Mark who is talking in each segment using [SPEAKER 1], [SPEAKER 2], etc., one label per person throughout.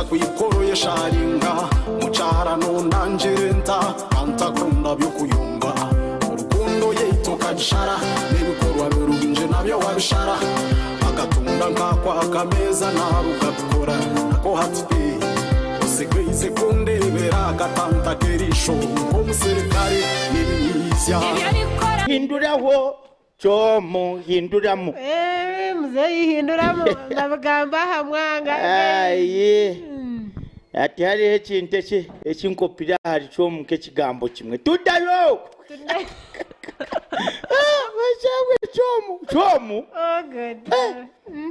[SPEAKER 1] kwikoro yesharinga Mukyara nonangire nta Antakunda by'okuyomba Rukundo yaitu okagishara N'ebikorwa birungi nabyo wabishara Akatunda nk'ako akameeza naruga kukora Nako hati pe Osigaize kundeebera akatanta k'eriisho Nk'omuserikare n'ebinyiizya
[SPEAKER 2] Hinduraho Kyomu hinduramu.
[SPEAKER 3] Eeh muzeeyi hinduramu babigamba aha mwanga.
[SPEAKER 2] Aye hati hariho ekintu eki eki nkopire ahari Kyomu nk'ekigambo kimwe. Tuddayo! Bashaabwe Kyomu, Kyomu!
[SPEAKER 3] Oh God.
[SPEAKER 2] Eh,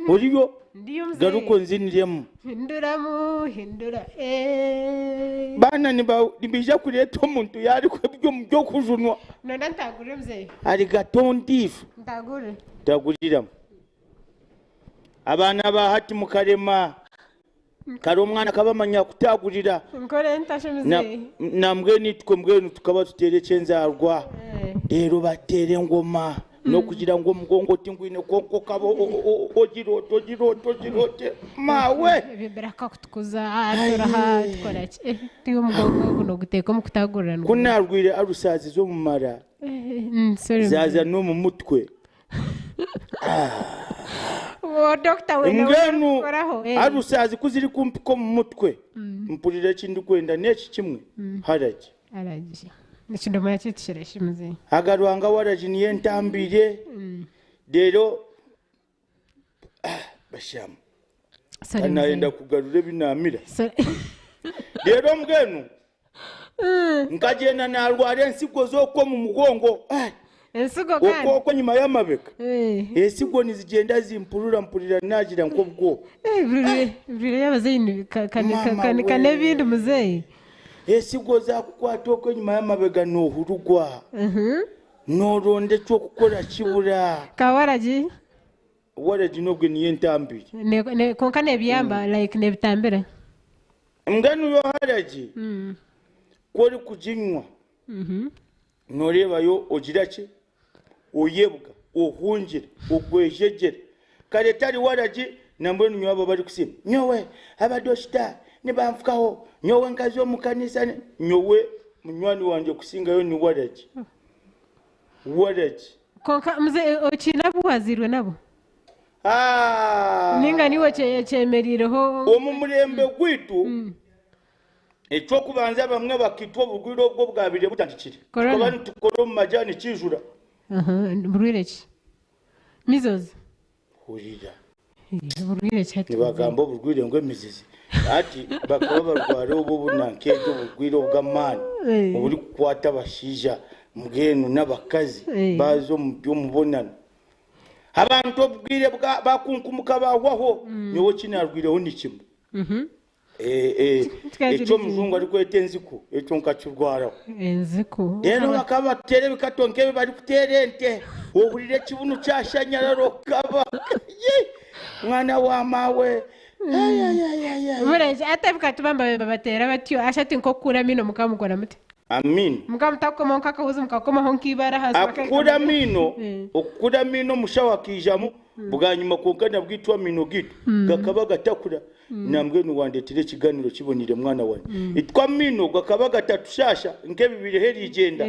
[SPEAKER 2] oriyo?
[SPEAKER 3] Ndiyo muzeeyi.
[SPEAKER 2] Garuka onziniremu.
[SPEAKER 3] Hinduramu hindura eh.
[SPEAKER 2] Baana niba nibaija kureeta omuntu yaarikwa eby'omu by'okujunwa.
[SPEAKER 3] Nonda ntagurire muzeeyi.
[SPEAKER 2] Arigato ondiijo.
[SPEAKER 3] Ntagurire.
[SPEAKER 2] Ntaguriramu. Abaana ba hati mukarema. Kare omwana akaba amanya kutagurira.
[SPEAKER 3] Nkore ntashe
[SPEAKER 2] Na,
[SPEAKER 3] muzeeyi.
[SPEAKER 2] nambwenu itwe mbwenu tukaba tuteera eky'enzaarwa.
[SPEAKER 3] Eh.
[SPEAKER 2] Reero bateera engoma. N'okugira ngu omugongo tingwine kwonka okaba ogira oti ogira oti ogira oti maawe.
[SPEAKER 3] Ebyo birakakutukuza turaha tukora ki Eh, ti omugongo ogu noguteeka omu kutagurira
[SPEAKER 2] Ku naarwaire alusazi z'omu mara
[SPEAKER 3] sorry
[SPEAKER 2] zaaza n'omu mutwe.
[SPEAKER 3] Uwo dokita wena
[SPEAKER 2] Mbwenu
[SPEAKER 3] kukoraho eh.
[SPEAKER 2] alusazi ku zirikumpika omu mutwe mpurira eki ndikwenda n'eki kimwe haragi.
[SPEAKER 3] Aragi. Ekidomora kyaitu kireshi muzeyi.
[SPEAKER 2] Aga Ruhanga waragi niyo entambire reero ah, bashamu
[SPEAKER 3] Sorry,
[SPEAKER 2] kandi nayenda
[SPEAKER 3] muzeyi.
[SPEAKER 2] kugarura ebi naamira
[SPEAKER 3] Sorry.
[SPEAKER 2] reero mbwenu nkagyenda narwara ensigo z'okwo omu mugongo Ah,
[SPEAKER 3] Ensigo kandi.
[SPEAKER 2] okwo okwo enyima y'amabega
[SPEAKER 3] Eh.
[SPEAKER 2] ensigo nizigyenda zimpurura mpurira nagira nk'obwoba
[SPEAKER 3] Eh, buri buri y'abazeyi ni ka- ka-
[SPEAKER 2] Mama
[SPEAKER 3] ka- ka-
[SPEAKER 2] we.
[SPEAKER 3] ka n'ebindi muzeyi.
[SPEAKER 2] Ensigo zaakukwata okwo enyima y'amabega noohurugwa, nooronda eky'okukora kibura.
[SPEAKER 3] Ka waragi.
[SPEAKER 2] Waragi n'obwe niyo entambire.
[SPEAKER 3] Ne, ne, kwonka nebiyamba like nebitambira.
[SPEAKER 2] Mbwenu yo waragi ku orikuginywa nooreebayo ogira ki? Oyebwa, ohungira, ogwejegyera. Kare etari waragi nambwenu nyowe abo abarikusiima nyowe abadokita nibanfukaho, nyowe nkaza omu kanisa nyowe munywani wangye kusingayo ni waragi. Waragi.
[SPEAKER 3] Kwonka mzee okiine abu wazairwe nabo?
[SPEAKER 2] Haa!
[SPEAKER 3] Ninga niiwe okyemereireho?
[SPEAKER 2] Omu murembe gwaitu, Eky'okubanza bamwe bakaitwa oburwaire obwo obwabaire butandikire.
[SPEAKER 3] Corona.
[SPEAKER 2] Tukaba nitukora omu majani kiijura.
[SPEAKER 3] Aha, burwaire ki? Measles.
[SPEAKER 2] Hurira.
[SPEAKER 3] Eh, Burwaire ki hati?
[SPEAKER 2] Nibagamba oburwaire ngu emizizi. Hati bakaba barwara obu obu nankeegi oburwaire obw'amaani
[SPEAKER 3] Eh.
[SPEAKER 2] oburikukwata abashaija mbwenu n'abakazi
[SPEAKER 3] Eh.
[SPEAKER 2] baaza omu by'omubonano. Abantu obwire bwa bakunkumuka baahwaho. Nyowe eki naarwireho ni kimwe. Eki omujungu arikweta enziku, ekyo nkakirwaraho.
[SPEAKER 3] Enziku.
[SPEAKER 2] Reero bakaba batuteera ebikato nk'ebi barikuteera ente, ohurira ekibunu kyashanyarara okaba. Mwana wa maawe.
[SPEAKER 3] Bureki ati ebikato bamba babateera batyo asha ati nk'okukura amaino mukaba mukora muta?
[SPEAKER 2] Amaino.
[SPEAKER 3] Mukaba mutakukomaho nk'akahuuzi mukakomaho nk'eibaare ahansi
[SPEAKER 2] Akukura amaino, okukura amaino omushaho akaijamu bwanyima kwonka nabwo itwe amaino gaitu gakaba gatakura. Nambwenu wandeetera ekiganiro kiboniire mwana wangye. Itwe amaino gakaba gatatushaasha nk'ebibireho eriigyenda.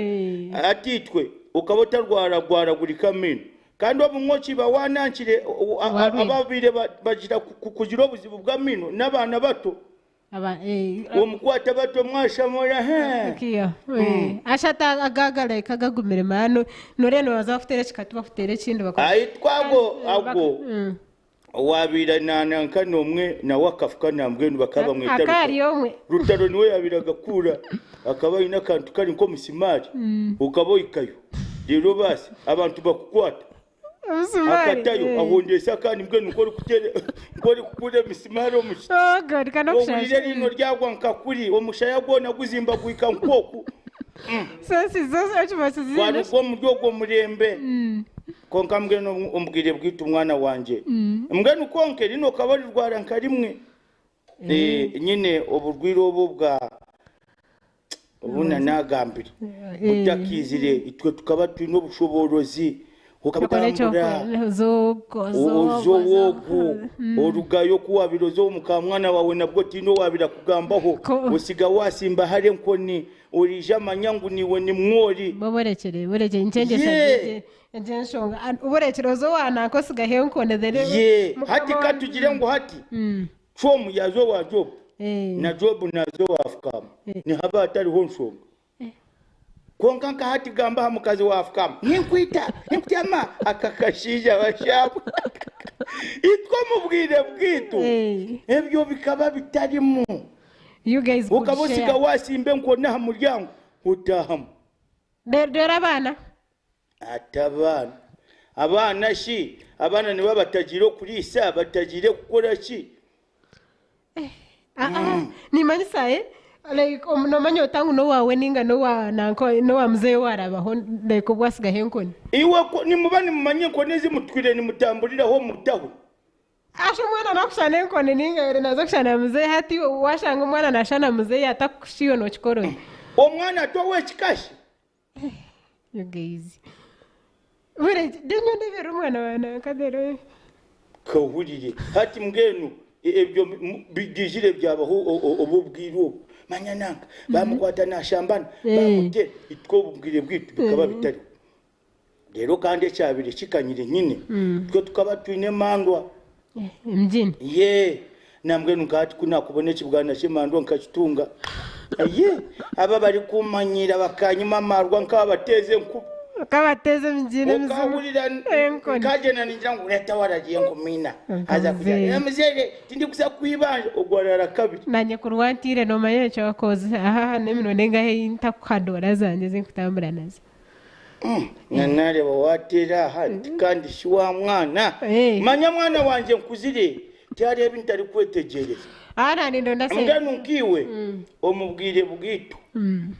[SPEAKER 2] Hati itwe okaba otarwaragwaragurika amaino. Kandi obumwe okiiba waanankire ababaire bagira kugira obuzibu bw'amaino n'abaana bato. Omukwata bato mwashamura he.
[SPEAKER 3] Asha agaga like agagumire mani noreeba nibaza bakuteera ekikatu bakuteera ekindi.
[SPEAKER 2] Aitwe ago ago Owaabaire naananka n'omwe nawe akafuka nambwenu bakaba bamweta
[SPEAKER 3] Akaba
[SPEAKER 2] Rutaro.
[SPEAKER 3] ari omwe.
[SPEAKER 2] Rutaro niwe yaabaire agakuura. Akaba aine akantu kari nk'omusimaari okaba ohikayo reero baasi abantu bakukwata.
[SPEAKER 3] Omusimaari.
[SPEAKER 2] Akatayo
[SPEAKER 3] eh.
[SPEAKER 2] ahondeese akandi mbwenu nk'orikuteera nk'orikukuura emisimaari omu kiti.
[SPEAKER 3] Oh God, ka
[SPEAKER 2] Ohurire
[SPEAKER 3] n'okushasha.
[SPEAKER 2] eriino ryagwa nka kuri, omushaya gwona guzimba guhika nk'oku.
[SPEAKER 3] Sensi zose okibaasa ziine.
[SPEAKER 2] Gwaruga omuri ogwo murembe. Kwonka mbwenu omu bwire bwaitu mwana wangye, mbwenu kwonka eri nookaba orirwara nka rimwe. Nyine oburwaire obu obwa obu nanaagambire butakiizire, itwe tukaba twine obushoboorozi. Okaba
[SPEAKER 3] Okora eki
[SPEAKER 2] otambura.
[SPEAKER 3] okora, oza okwo, oza
[SPEAKER 2] Oza
[SPEAKER 3] okwo, oza
[SPEAKER 2] ow'ogwo
[SPEAKER 3] okwo.
[SPEAKER 2] orugayo oku waabire oza omu mukaamwana waawe nabwo tihaine owaabire akugambaho
[SPEAKER 3] Ko-
[SPEAKER 2] osiga waasimba hare enkoni oriija amanya ngu niiwe nimwo ori.
[SPEAKER 3] Bo borekire borekire nkyengyesa
[SPEAKER 2] Ye!
[SPEAKER 3] egyo enshonga Ah, borekire oza owa nanka osigaho enkoni then
[SPEAKER 2] Ye!
[SPEAKER 3] mukama
[SPEAKER 2] Hati ka
[SPEAKER 3] wa-
[SPEAKER 2] tugire ngu hati Comu yaaza owa Jobu
[SPEAKER 3] Eh.
[SPEAKER 2] na Jobu naaza owa Fukaama nihaba hatariho nshonga. Kwonka nka hati gamba aha mukazi wa Fukaama, Ninkwita, ninkutyama, aka kashaija bashaabwa. Itwe omu bwire bwaitu ebyo bikaba bitarimu.
[SPEAKER 3] You guys could
[SPEAKER 2] Okaba osiga
[SPEAKER 3] share.
[SPEAKER 2] waasimba enkoni aha muryango otaahamu.
[SPEAKER 3] Reero abaana.
[SPEAKER 2] Ati abaana. Abaana shi? Abaana nibaba batagiire okuriisa, batagiire kukora ki?
[SPEAKER 3] Ah, nimanyisa eh? Like nomanya ota ngu n'owaawe ninga n'owa nanka n'owa muzeeyi owaarabaho like obu wasigaho enkoni.
[SPEAKER 2] Iwe ku nimuba nimumanya enkoni ezi mutwire nimutamburiraho omutaho.
[SPEAKER 3] Asha omwana nakushana enkoni ninga ori naza kushana muzeeyi hati washanga omwana nashana muzeeyi atakukusha iwe nokikora ota?
[SPEAKER 2] Omwana ati ow'ekika shi?
[SPEAKER 3] You guys. Bure dinyo ndebera omwana wa nanka dero.
[SPEAKER 2] Kahurire hati mbwenu ebyo biijire byabaho obu obwire obu manya nanka bamukwata nashambana bamutera itwe obubwire bwitu bikaba bitariho reero kandi ekyabire kikanyire nyine itwe tukaba twine emandwa.
[SPEAKER 3] Emgyini.
[SPEAKER 2] Yee, nambwenu nka hati ku naakubona ekibwana ky'emandwa nkakitunga. Aye, abo abarikuumanyiira bakaanyima amaarwa nkaabateeza enkuba.
[SPEAKER 3] Okabateeza emigyini emizimu.
[SPEAKER 2] Okahurira
[SPEAKER 3] Enkoni.
[SPEAKER 2] nkagyenda ningira ngu reeta waragiye ngu miina. Haza kugira
[SPEAKER 3] Muzeeyi.
[SPEAKER 2] "Eh, muzeeyi tindikuza kukwibanja ogwo araara kabiri.
[SPEAKER 3] Nanye kuri wantiire noomanya eki wakoze. Aha n'emirundi engahi ei ntakuha doora zangye ezi nkutambura nazo.
[SPEAKER 2] Na nareeba wateera aha nti kandi shi wa mwana.
[SPEAKER 3] Eh.
[SPEAKER 2] Manya mwana wangye nkuzire tihariho ebi ntarikwetegyereza.
[SPEAKER 3] Aha nandonda sente.
[SPEAKER 2] Mbwenu nk'iwe omu bwire bwaitu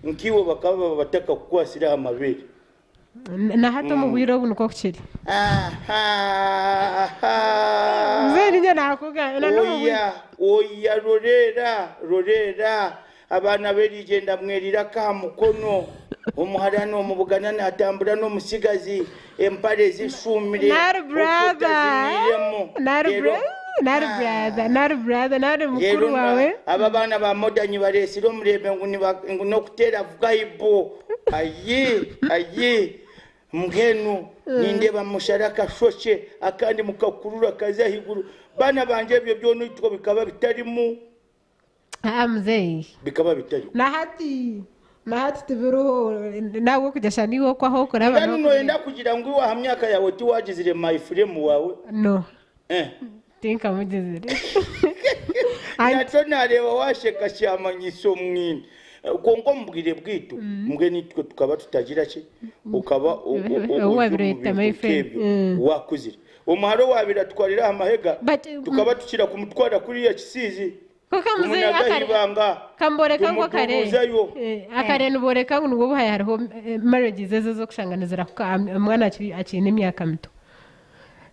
[SPEAKER 2] nk'iwe bakaba baba batakakukwasire aha mabeere.
[SPEAKER 3] Na hati omu bwire obu nikwo kukiri.
[SPEAKER 2] Aha!
[SPEAKER 3] Muzeeyi niinye naakugambira na n'omu bwire.
[SPEAKER 2] Oya, oya roreera, roreera. Abaana b'eriigyenda mwerire ak'aha mukono. Omuhara noomubugana naatambura n'omutsigazi, empare zishuumire,
[SPEAKER 3] Nari
[SPEAKER 2] oku
[SPEAKER 3] brother.
[SPEAKER 2] otaziniiremu.
[SPEAKER 3] Nari
[SPEAKER 2] Reero,
[SPEAKER 3] bro- nari brother, nari brother, nari
[SPEAKER 2] reero
[SPEAKER 3] mukuru waawe.
[SPEAKER 2] aba abaana ba modern bareetsire omureebe ngu niba- ngu n'okuteera vibe. Ayi, ayi. Mbwenu nindeeba mushare akashokye akandi mukakurura kaze ahaiguru. Baana bangye ebyo byona itwe bikaba bitarimu.
[SPEAKER 3] Aa muzeeyi.
[SPEAKER 2] Bikaba bitariho.
[SPEAKER 3] Na hati, na hati tibiriho nahabw'okugira shana iwe okwo ahu okuraba
[SPEAKER 2] Mbwenu nooyenda kugira ngu iwe aha myaka yaawe tiwaagizire my frame waawe?
[SPEAKER 3] No.
[SPEAKER 2] Eh.
[SPEAKER 3] Tinkamugizire.
[SPEAKER 2] Nakyo naareeba waasheka kyamanyiso mwine. Kwonka omu bwire bwaitu, mbwenu itwe tukaba tutagira ki? Okaba ori
[SPEAKER 3] Ou
[SPEAKER 2] omu
[SPEAKER 3] waabire oyeta
[SPEAKER 2] bintu
[SPEAKER 3] my friend.
[SPEAKER 2] nk'ebyo waakuzire. Omuhara owaabaire atutwarira aha mahega,
[SPEAKER 3] But,
[SPEAKER 2] tukaba tukira kumutwara kuriya Kisiizi,
[SPEAKER 3] Kwonka muzeeyi
[SPEAKER 2] tumunaga aha
[SPEAKER 3] akare
[SPEAKER 2] ibanga,
[SPEAKER 3] kamboreka ngu akare
[SPEAKER 2] tumutuubuuzayo.
[SPEAKER 3] akare niboreka ngu nibwo buhaye hariho marriages ezo ez'okushanga nizirahuka omwana akiine emyaka mito.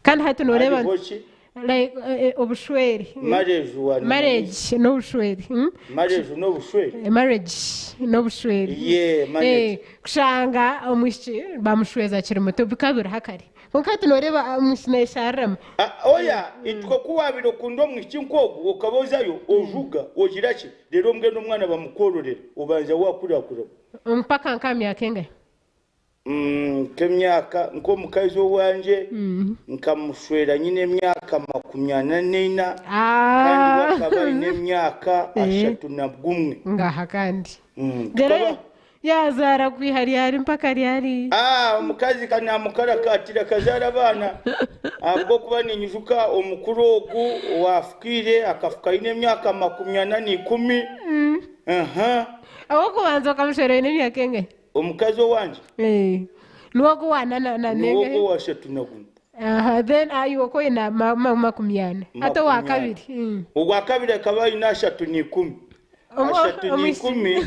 [SPEAKER 3] Kandi hati noreeba
[SPEAKER 2] Hariho ki?
[SPEAKER 3] like obushwere.
[SPEAKER 2] Marriage wa
[SPEAKER 3] Marriage n'obushwere.
[SPEAKER 2] Marriage n'obushwere?
[SPEAKER 3] Marriage n'obushwere.
[SPEAKER 2] Yeah, marriage.
[SPEAKER 3] Kushanga omwishiki bamushweza akiri muto bikaba biriho akare. Kwonka hati noreeba omwishiki nayeshariramu.
[SPEAKER 2] Ah, oya, itwe ku waabire okunda omwishiki nk'ogu okaba ozayo ojuga ogira ki reero mbwenu omwana bamukwororera obanza waakuraakuramu.
[SPEAKER 3] Mpaka nk'aha myaka engahi?
[SPEAKER 2] Nk'emyaka nk'omukazi owangye nkamushwera nyine emyaka 44 kandi we akaba aine emyaka 31.
[SPEAKER 3] Ngaha kandi. Reero yaazaara kwiha ryari mpaka ryari?
[SPEAKER 2] Omukazi ka namukarakaatira akazaara abaana ahabw'okuba ninyijuka omukuru ogu owaafukiire akafuka aine emyaka 410. Aha.
[SPEAKER 3] Ow'okubanza okamushwera aine emyaka engahi?
[SPEAKER 2] Omukazi owangye?
[SPEAKER 3] Niwe ogu owa na na
[SPEAKER 2] Niwe
[SPEAKER 3] nengahi?
[SPEAKER 2] ogu owa 31.
[SPEAKER 3] Aha, then iwe okwo oine 40. Hati owa
[SPEAKER 2] 40.
[SPEAKER 3] kabiri?
[SPEAKER 2] Ogwa kabiri akaba aine 310. 310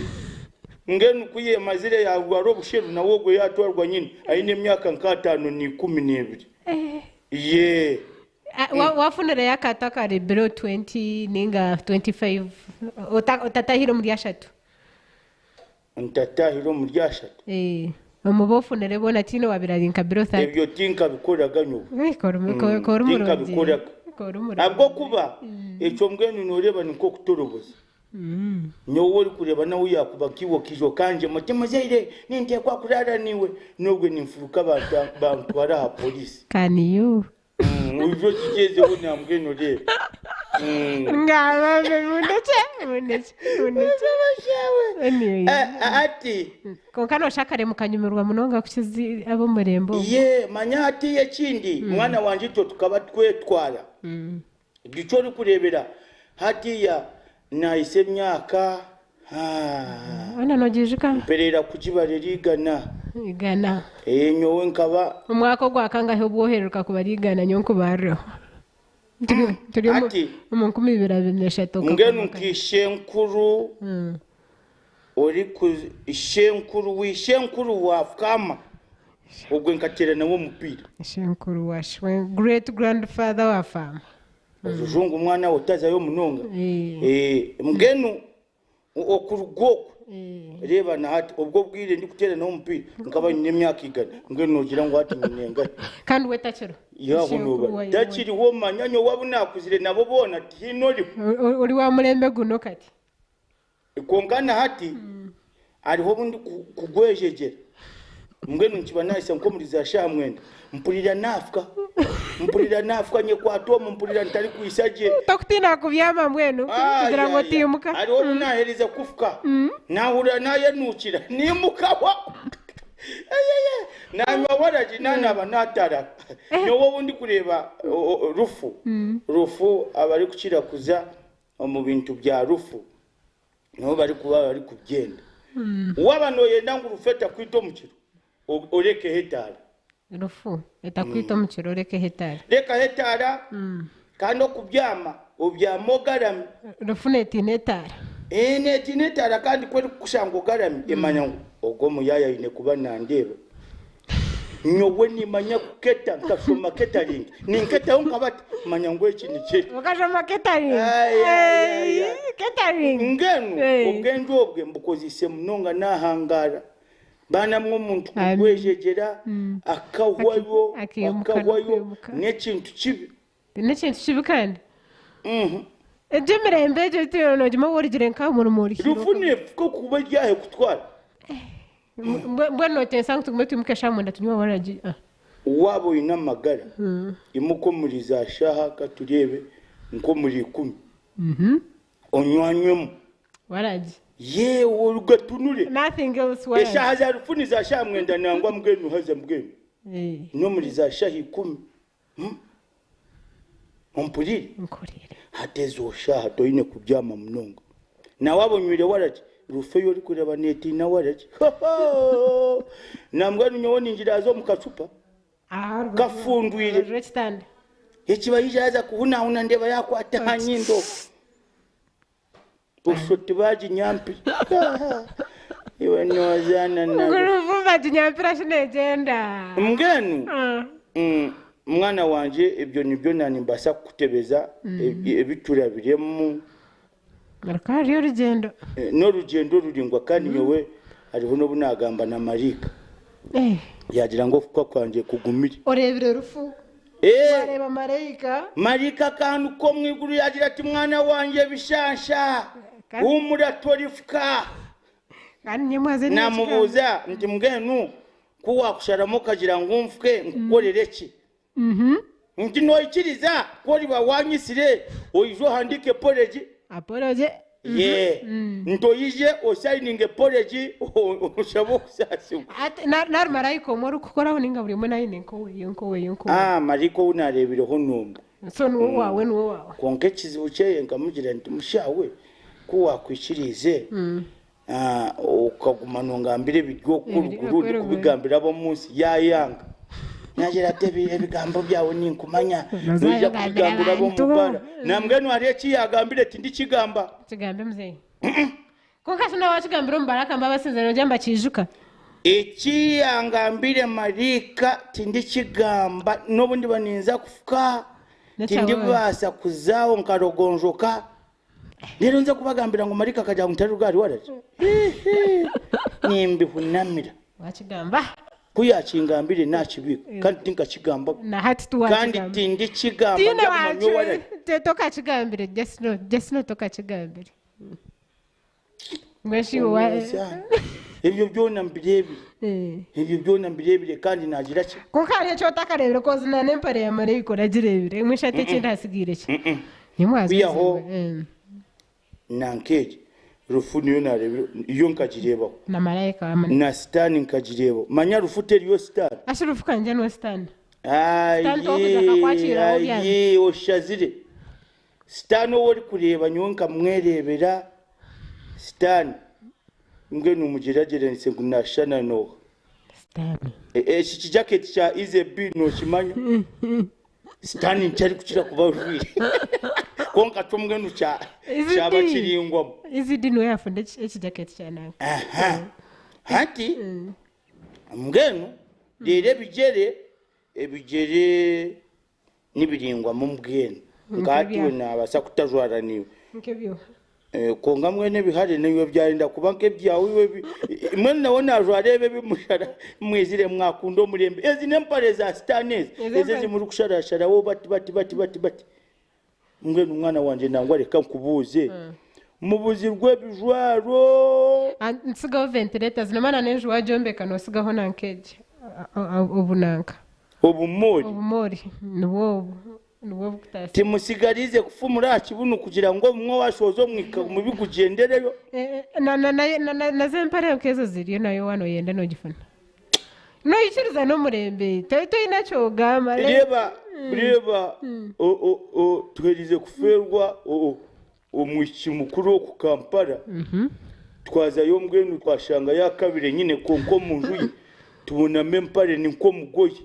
[SPEAKER 2] mbwenu ku yemazire yaarwara obusheru nawe ogwo yaatwarwa nyine aine emyaka nka 512. Yee.
[SPEAKER 3] Waafunireyo akaato akari below 20 ninga 25 otatahire omuri ashatu?
[SPEAKER 2] Ntatahire omuri ashatu?
[SPEAKER 3] Eh. Omu bu ofunire boona tihaine owaabaire ari nka below 30.
[SPEAKER 2] Ebyo tinkabikoraga nyowe.
[SPEAKER 3] Eh, ka ori- ka- ka ori murungi.
[SPEAKER 2] Tinkabikoraga.
[SPEAKER 3] Ka ori murungi.
[SPEAKER 2] Ahabw'okuba ekyo mbwenu nooreeba ni nk'okutoroboza. Nyowe orikureeba nawe yaakuba nkaiwe okaija okangyema oti muzaire ninteekwa kuraara naiwe, n'obwe ninfuruka bantwara aha poriisi.
[SPEAKER 3] Can you?
[SPEAKER 2] Oije okigyezeho nambwenu oreebe.
[SPEAKER 3] Ngamba mundekye, mundekye, mundekye. Anyway.
[SPEAKER 2] Hati.
[SPEAKER 3] Kwonka nooshusha kare mukanyumirwa munonga kukiza ab'omurembe ogu.
[SPEAKER 2] Ye, manya hatiiya ekindi, mwana wangye itwe tukaba twetwara. Nikyo orikureebera hatiiya naahitsya emyaka
[SPEAKER 3] Weena noogiijuka?
[SPEAKER 2] Mpereera kugibara eri igana.
[SPEAKER 3] Igana.
[SPEAKER 2] Ee, nyowe nkaba.
[SPEAKER 3] Omwaka ogwa kangahi obu oheeruka kubara igana nyowe nkubarireho? Turi
[SPEAKER 2] Hati.
[SPEAKER 3] omu 2023.
[SPEAKER 2] Mbwenu nka ishenkuru oriku ishenkuru w'ishenkuru wa Fukama ogwe nkateera nawe omupiira.
[SPEAKER 3] Ishenkuru wa great grandfather wa Fama.
[SPEAKER 2] Orujungu mwana we otazayo munonga. Mbwenu okuruga okwo reeba na hati obwo obwire ndikuteera nawe omupiira nkaba nyine emyaka igana mbwenu noogira ngu hati nyine engahi?
[SPEAKER 3] Kandi we takiriho.
[SPEAKER 2] Yaho nooba takiriho manya nyowe abu naakuzire nabo boona tihaine oriho.
[SPEAKER 3] Ori wa murembe guno kati.
[SPEAKER 2] Kwonka na hati hariho obu ndikugwejegyera, mbwenu nikiba naahitsya nk'omuri zaashaaha mwenda, mpurira naafuka, mpurira naafuka nyekwata omu mpurira ntarikwitsya gye.
[SPEAKER 3] Tokutiina kubyama mbwenu kugira ngu otiimuka?
[SPEAKER 2] Hariho obu naaheerize kufuka, naahurira naayenuukira, niimukaho, naanywa waragi naanaaba naatara. Nyowe obu ndikureeba rufu, rufu abarikukira kuza Omu bintu bya rufu niho barikuba barikubyenda. Waaba nooyenda ngu rufu etakwita omu kiro, orekeho etaara.
[SPEAKER 3] Rufu etakwita omu kiro orekeho etaara.
[SPEAKER 2] Rekaho etaara kandi okubyama obyame ogarami.
[SPEAKER 3] Rufu neetiina etaara.
[SPEAKER 2] Ee, neetiina etaara kandi ku erikukushanga ogarami emanya ngu ogu omuyaayi aine kuba nandeeba. Nyowe nimanya kuketa nkashoma catering ninketaho nkabata manya ngu eki nikye.
[SPEAKER 3] Okashoma catering?
[SPEAKER 2] Ai, ai, ai, ai.
[SPEAKER 3] Catering.
[SPEAKER 2] Mbwenu
[SPEAKER 3] Eh.
[SPEAKER 2] obwengye obwe mbukozeise munonga nahangara. Baana mwe omuntu
[SPEAKER 3] Amen.
[SPEAKER 2] kugwejegyera akahwayo
[SPEAKER 3] Akiimuka
[SPEAKER 2] akahwayo
[SPEAKER 3] n'okwimuka.
[SPEAKER 2] n'ekintu kibi.
[SPEAKER 3] N'ekintu kibi kandi. Egyo emirembe egyo ti- noogima waaba orugire nk'aha murimo ori
[SPEAKER 2] Rufu neefuka kuba eryahe kutwara.
[SPEAKER 3] Mbwenu nootensa ngu tugume twimuke eshaaha mwenda tunywe waragi? Ah.
[SPEAKER 2] Waaba oine amagara, imuka omuri za shaaha ka tureebe nk'omuri ikumi, onywanywemu.
[SPEAKER 3] Waragi.
[SPEAKER 2] Yewe ogatunure.
[SPEAKER 3] Nothing else waragi.
[SPEAKER 2] Eshaaha za rufu ni za shaaha mwenda nangwa mbwenu haza mbwenu.
[SPEAKER 3] Eh.
[SPEAKER 2] N'omuri za shaaha ikumi. Ompurire?
[SPEAKER 3] Nkurire.
[SPEAKER 2] Hati ezo shaaha toine kubyama munonga. Na waaba onywire waragi, rufu ei orikureeba neetiina waragi. Hoho! Nambwenu nyowe ningiraaza omu kacupa kafundwire.
[SPEAKER 3] Aha rubaju rw'ekitanda.
[SPEAKER 2] Ekiba yaija yaaza kuhunahuna ndeeba yaakwata aha nyindo. Busho tibaginyampire. Iwe noozaana na
[SPEAKER 3] Ngu rufu baginyampira shi neegyenda.
[SPEAKER 2] Mbwenu mwana wangye ebyo nibyo naanimbaasa kukutebeza ebi turabiremu.
[SPEAKER 3] Rukaba ruri orugyendo.
[SPEAKER 2] N'orugyendo ruraingwa kandi nyowe hariho n'obu naagamba na maraika yaagira ngu okufa kwangye kugumire.
[SPEAKER 3] Oreebire rufu? Waareeba maraika?
[SPEAKER 2] Maraika akaanuka omu iguru yaagira ati, Mwana wangye bishansha, huumura torifuka.
[SPEAKER 3] Kandi nyamwaza ni
[SPEAKER 2] Naamubuuza nti, Mbwenu ku waakusharamu okagira ngu nfuke, nkukorere ki? Nti, Noikiriza ku oriba waanyitsire, oije ohandiike apology?
[SPEAKER 3] Apology?
[SPEAKER 2] Yee. Nti oije osayininge apology oshabe okusaasibwa.
[SPEAKER 3] Ati, nari maraika omwe orikukukoraho nainga buri omwe naine nk'oweye nk'oweye nk'oweye?
[SPEAKER 2] Ah, maraika ou naareebireho n'omwe.
[SPEAKER 3] So niwe waawe niwe waawe.
[SPEAKER 2] Kwonka ekizibu kyeye nkamugira nti, Mushaawe, ku waakwikiriize Okaguma nongambira ebiri oku oruguru ndikubigambira ab'omu nsi, yaayanga. Naagira ati, Ebigambo byawe ninkumanya, noija kubigambira ab'omu baara. Nambwenu hariho eki yaagambire tindikigamba.
[SPEAKER 3] Kigambe muzeeyi. Kwonka shi nawe waakigambira omu baara akamba abasinzire noogira ngu nibakiijuka?
[SPEAKER 2] Eki yangambire maraika tindikigamba, n'obu ndiba ninza kufuka, tindibaasa kuzaho nkarogonjoka. Reero nze kubagambira ngu maraika akagira ngu ntari rugari waragi. Nimbihunamira.
[SPEAKER 3] Wakigamba.
[SPEAKER 2] Ku yaakingambire naakibiika, kandi tinkakigambaga.
[SPEAKER 3] Na hati
[SPEAKER 2] Kandi
[SPEAKER 3] tiwakigamba.
[SPEAKER 2] tindikigamba,
[SPEAKER 3] Tihaine
[SPEAKER 2] ndyaguma nyowe
[SPEAKER 3] waaki
[SPEAKER 2] arari.
[SPEAKER 3] te- tokakigambire just know, just know tokakigambire. Mbwenu shi wa
[SPEAKER 2] Omuzaana. Ebyo byona mbireebire.
[SPEAKER 3] Eh.
[SPEAKER 2] Ebyo byona mbireebire kandi naagira ki?
[SPEAKER 3] Kwonka hariho eki otakareebire kozi na n'empare ya maraika oragireebire. Mbwenu shi hati ekindi hasigaire ki? Nimwe
[SPEAKER 2] Kwihaho
[SPEAKER 3] Eh.
[SPEAKER 2] nanka egi rufu niyo naareebire, yo nkagireebaho.
[SPEAKER 3] Na maraika wa maraika.
[SPEAKER 2] Na sitaani nkagireebaho. Manya rufu teriyo sitaani.
[SPEAKER 3] Ashi rufu kangye niwe sitaani. Sitaani tiwakuza akakwakiira
[SPEAKER 2] Ayi,
[SPEAKER 3] obyami.
[SPEAKER 2] ayi, oshazire. Sitaani ou orikureeba nyowe nkamwereebera, Sitaani mbwenu mugyeragyeranise ngu naashushana n'oha?
[SPEAKER 3] Sitaani.
[SPEAKER 2] Eki kijaketi kya Easy B nookimanya? Sitaani nikyo arikukira kuba ajwaire. Kwonka kyo mbwenu kya
[SPEAKER 3] Easy
[SPEAKER 2] kyaba
[SPEAKER 3] D.
[SPEAKER 2] kiringwamu.
[SPEAKER 3] Easy D niwe yaafunda eki- ekijaketi kya nanka.
[SPEAKER 2] Aha. Hati mbwenu reero ebigyere, ebigyere nibiringwamu mbwenu. Nka hati
[SPEAKER 3] Nk'ebya-
[SPEAKER 2] we naabaasa kutajwara naiwe.
[SPEAKER 3] Nk'ebyo.
[SPEAKER 2] Eh, kwonka mbwenu ebihare naiwe byarenda kuba nk'ebyawe iwe ebi- mbwenu nawe naajwara ebi ebimushara mwizire mwakunda omurembe. Ezi n'empare za sitaane ezi.
[SPEAKER 3] Ezi
[SPEAKER 2] Ezi
[SPEAKER 3] empare-
[SPEAKER 2] ezi murikusharasharaho bati bati bati bati bati. Mbwenu mwana wangye nangwa reka nkubuuze. Mubuzirwe ebijwaro.
[SPEAKER 3] Ah, nsigaho ventilators nomanya n'enju wagyombeka nosigaho nanka egi obunanka
[SPEAKER 2] Obumori.
[SPEAKER 3] obumori nibwo obu nibwo bukutaasa
[SPEAKER 2] Timusigarize kufumura aha kibunu kugira ngu obumwe waashohoza omwika mubi gugyendereyo.
[SPEAKER 3] Eh, eh, na na na na na nazo empare nkezo ziriyo nayo waaba noyenda nogifuna noikiriza n'omurembe toine kyogamba
[SPEAKER 2] Reeba, reeba, o- o- o- tuherize kufeerwa o- o- omwishiki mukuru oku Kampala. Twazayo mbwenu twashanga yaakabire nyine kwonka omu nju ye tubonamu empare ni nk'omugoye.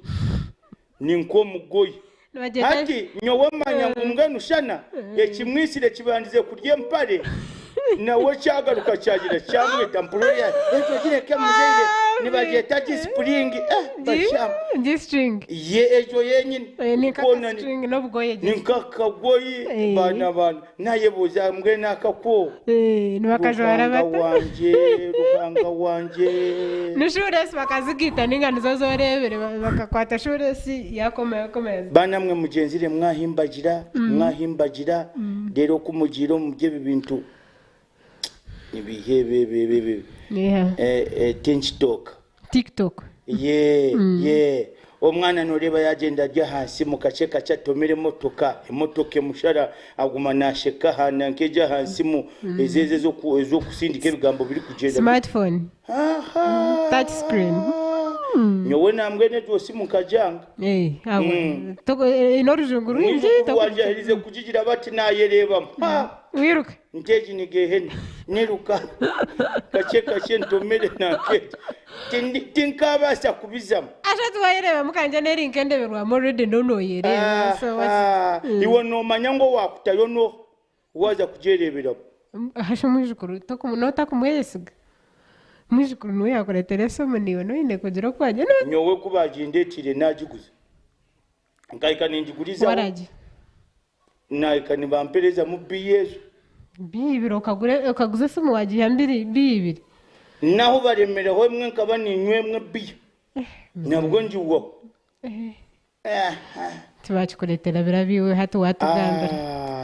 [SPEAKER 2] Ni nk'omugoye.
[SPEAKER 3] Nibagyenda
[SPEAKER 2] Hati nyowe manya ngu mbwenu shana ekimwisire kibandize kurya empare nawe kyagaruka kyagira kyamwita mpurira ya ekyo kireke muzeire nibagyeta ki sipuringi eh bakyama
[SPEAKER 3] G string
[SPEAKER 2] ye ekyo yenyine
[SPEAKER 3] Eh, ni
[SPEAKER 2] Koona
[SPEAKER 3] nkaka
[SPEAKER 2] ni-
[SPEAKER 3] string n'obugoye
[SPEAKER 2] ni nk'akagoyi
[SPEAKER 3] Eh.
[SPEAKER 2] baana baana nayebuuza mbwenu akakwo
[SPEAKER 3] Eh, nibakajwara
[SPEAKER 2] Ruhanga
[SPEAKER 3] bata
[SPEAKER 2] wangye Ruhanga wangye
[SPEAKER 3] ni shuresi bakazigiita ninga nizo zorebere bakakwata shuresi yakoma yakoma
[SPEAKER 2] Baana mwe mugyenzire mwahimbagira, mwahimbagira, reero ku mugiire omu by'ebi bintu nibiiha ebi ebi ebi ebi
[SPEAKER 3] Yeah.
[SPEAKER 2] eh, eh, TikTok.
[SPEAKER 3] TikTok.
[SPEAKER 2] Ye, ye. Omwana nooreeba yaagyenda ari ahansi mu kakye kakye atomera emotoka, emotoka emushara aguma naasheka aha nanka egyo aha nsimu ezo ezo ez'oku- ez'okusindika ebigambo birikugyenda.
[SPEAKER 3] Smartphone.
[SPEAKER 2] Aha!
[SPEAKER 3] Touch screen.
[SPEAKER 2] Nyowe nambwenu egyo simu nkagyanga.
[SPEAKER 3] Eh, awo. Toko eh, n'orujungu rwingi.
[SPEAKER 2] Mwijukuru
[SPEAKER 3] toko-
[SPEAKER 2] wangye aherize kugigira bati naayereebamu. Ha!
[SPEAKER 3] Wiruka.
[SPEAKER 2] Nti egi ni gehena. Niruka. Kakye kakye ntomere nanka egyo. Tindi- Tinkaabaasa kubizamu.
[SPEAKER 3] Asha tiwayereeba mukanje n'eri nk'endeberwamu already no noyereeba. So what's
[SPEAKER 2] Aha. Iwe noomanya ngu owaakutayo n'oha waaza kugyereeberamu.
[SPEAKER 3] Hasha omwijukuru tokumu- notakumweyesiga. Mwijukuru niwe yakureetera esimu niiwe noine kugira oku wagira no
[SPEAKER 2] Nyowe ku baagindeeteire naagiguza. Nkahika ningigurizaho.
[SPEAKER 3] waragi.
[SPEAKER 2] Naahika nibamperezamu biya ezo.
[SPEAKER 3] Biibiri okagura okaguza esimu wagiha mbiri biibiri.
[SPEAKER 2] Naho baremereho emwe nkaba niinywa emwe biya. Nabwo ngiwaho. Aha.
[SPEAKER 3] Tibakikureetera birabiiwe hati watugambira.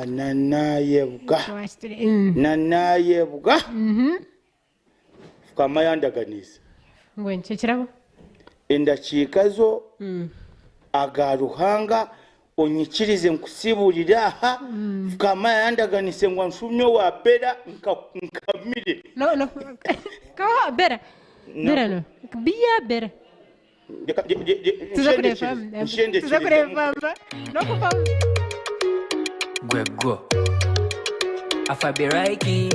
[SPEAKER 2] Ah, nanayebwa.
[SPEAKER 3] Wakiture.
[SPEAKER 2] Nanayebwa. Fukama yandaganiza.
[SPEAKER 3] Mbwenu kyo kirabo.
[SPEAKER 2] Endakiika zo aga Ruhanga onyikirize nkusiburire aha. Fukama yandaganise ngu anshumye owa Bera nka- nkamire.
[SPEAKER 3] No no. Ko bera. Bera no. Biya bera.
[SPEAKER 2] Reka- re- re- re-
[SPEAKER 3] Tuza
[SPEAKER 2] nshendekere-
[SPEAKER 3] kureba.
[SPEAKER 2] nshendekere-
[SPEAKER 3] Tuza kureba. No kuva.
[SPEAKER 4] Gwego Afabiraiki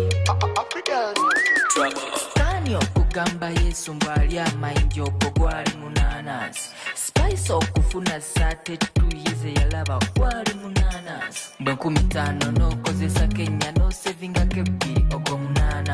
[SPEAKER 4] Sitaani okugamba Yesu mbu alya amayinja ogwo gwali munaanansi Spice okufuna saate tuyize yalaba gwali munaanansi Mbwe 50